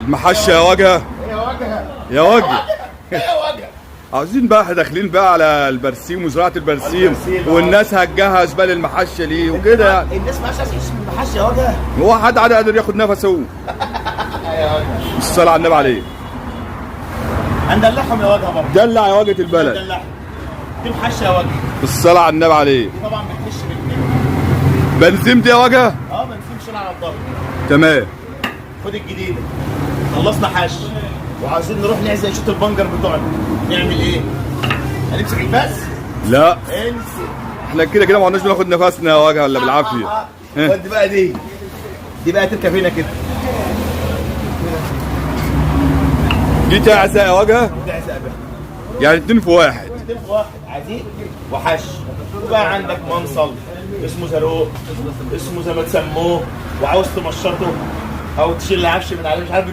المحشي يا وجهه. يا وجهه. يا وجهه. يا وجهه. عاوزين بقى، احنا داخلين بقى على البرسيم وزراعه البرسيم، البرسيم، آه. والناس هتجهز بقى للمحشي ليه وكده يعني. الناس ما عادش عايزه تحس بالمحشي يا وجهه. هو حد عاد قادر ياخد نفسه؟ يا وجهه. الصلاة على النبي عليه. هندلعهم يا وجهه برضه. دلع يا وجهه البلد. هندلعهم. دي محشي يا وجهه. الصلاة على النبي عليه. دي طبعا بتحش بالاتنين. بنزين دي يا وجهه؟ اه بنزين شيل على الضغط. تمام. خد الجديدة. خلصنا حش وعاوزين نروح نعزق شوط البنجر بتوعنا. نعمل ايه؟ هنمسك الفاس؟ لا امسك. احنا كده كده ما عدناش بناخد نفسنا يا وجهه الا بالعافية. خد بقى دي. دي بقى تركب هنا كده. دي تعزق يا وجهه؟ تعزق بقى. يعني 2 في 1. 2 في 1 عزيق وحش. وبقى عندك منصل اسمه زاروق، اسمه زي ما تسموه، وعاوز تمشطه او تشيل العفش من عليه مش عارف.